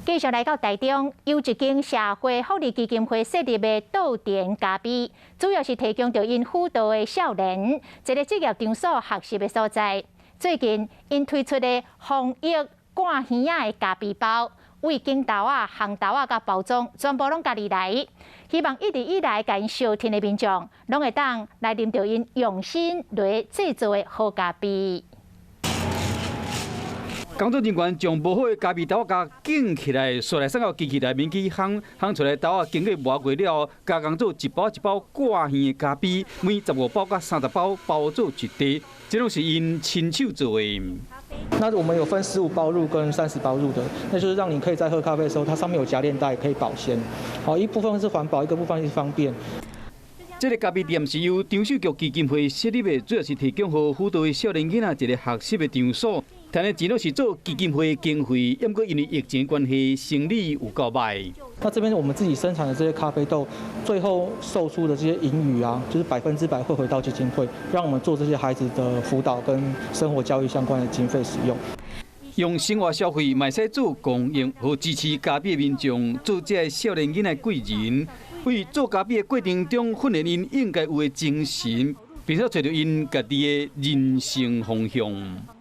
繼續來到台中，有一間社會福利基金會設立的豆田咖啡，主要是提供著𪜶輔導的少年一個職業場所學習的所在。最近，𪜶推出的防疫掛耳仔的咖啡包，為揀豆仔、烘豆仔佮包裝，全部攏家己來。希望一直以來共𪜶相挺的民眾，攏會當來啉著𪜶用心來製作的好咖啡。工作人員將磨好的咖啡豆仔揀起來，紲來送到機器內面去烘，烘出來豆仔經過磨過了後，加工做一包一包掛耳的咖啡，每15包佮30包包做一袋，這攏是𪜶親手做的。那我們有分15包入跟30包入的，那就是讓你可以在喝咖啡的時候，它上面有夾鏈袋可以保鮮。好，一部分是環保，一個部分是方便。這个咖啡店是由張秀菊基金會設立的，主要是提供予輔導的少年囡仔一個學習的場所。賺的錢攏是做基金會的經費，毋過因為疫情關係，生意有夠䆀。那這邊我們自己生產的這些咖啡豆，最後售出的這些盈餘啊，就是100%會回到基金會，讓我們做這些孩子的輔導跟生活教育相關的經費使用。用生活消費嘛會使做公益，予支持咖啡的民眾做這个少年囡仔貴人，為做咖啡的過程中訓練𪜶應該有的精神，並且揣著𪜶家己的人生方向。